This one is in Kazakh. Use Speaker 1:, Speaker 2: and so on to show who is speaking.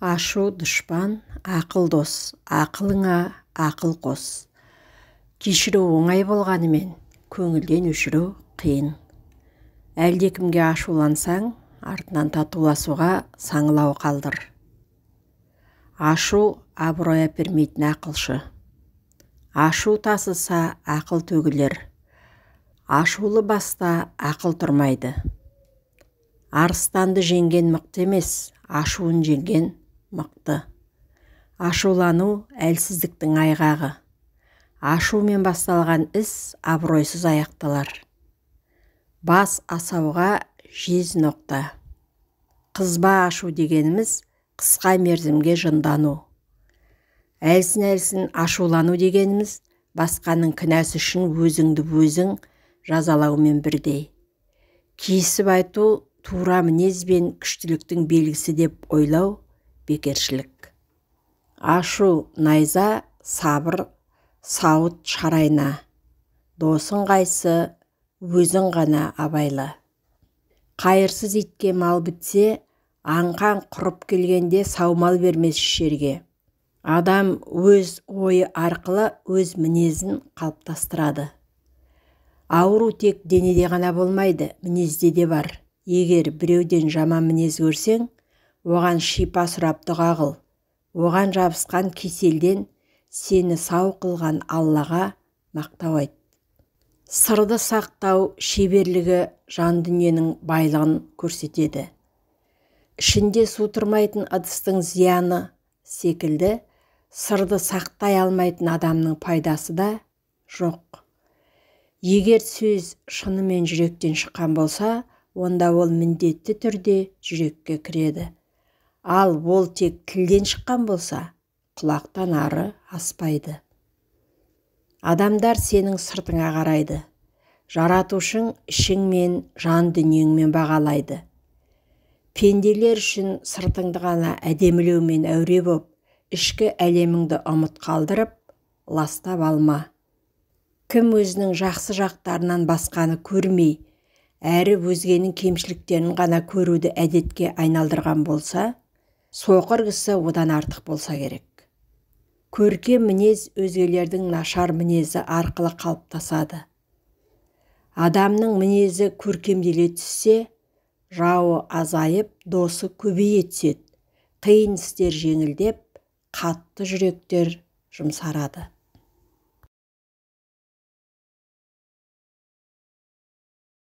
Speaker 1: Ашу дұшпан, ақыл дос, ақылыңа ақыл қос. Кешіру оңай болғанымен, көңілден өшіру қиын. Әлдекімге ашулансаң, артынан татуласуға саңылау қалдыр. Ашу абырой әпермейтін ақылшы. Ашу тасыса, ақыл төгілер. Ашулы баста ақыл тұрмайды. Арыстанды жеңген мықты емес, ашуын жеңген мықты. Ашулану әлсіздіктің айғағы. Ашумен басталған іс абыройсыз аяқталар. Бас асауға жез ноқта. Қызба ашу дегеніміз қысқа мерзімге жындану. Әлсін-әлсін ашулану дегеніміз басқаның кінәсі үшін өзіңді өзің жазалаумен бірдей. Кесіп айту тура мінез бен күштіліктің белгісі деп ойлау бекершілік. Ашу найза, сабыр сауыт шарайна. Досың қайсы, өзің ғана абайла. Қайырсыз итке мал бітсе, аңқаң құрып келгенде саумал бермес ішерге. Адам өз ойы арқылы өз мінезін қалыптастырады. Ауру тек денеде ғана болмайды, мінезде де бар. Егер біреуден жаман мінез көрсең, оған шипа сұрап дұға қыл. Оған жабысқан кеселден сені сау қылған Аллаға мақтау айт. Сырды сақтау шеберлігі жан дүниенің байлығын көрсетеді. Ішінде су тұрмайтын ыдыстың зияны секілді сырды сақтай алмайтын адамның пайдасы да жоқ. Егер сөз шынымен жүректен шыққан болса, онда ол міндетті түрде жүрекке кіреді. Ал ол тек тілден шыққан болса, құлақтан ары аспайды. Адамдар сенің сыртыңа қарайды. Жаратушың ішіңмен, жан дүниеңмен бағалайды. Пенделер үшін сыртыңды ғана әдемілеумен әуре боп, ішкі әлеміңді ұмыт қалдырып, ластап алма. Кім өзінің жақсы жақтарынан басқаны көрмей, әрі өзгенің кемшіліктерін ғана көруді әдетке айналдырған болса, соқыр кісі одан артық болса керек. Көркем мінез өзгелердің нашар мінезі арқылы қалыптасады. Адамның мінезі көркемделе түссе, жауы азайып, досы көбейе түседі. Қиын істер жеңілдеп, қатты жүректер жұмсарады.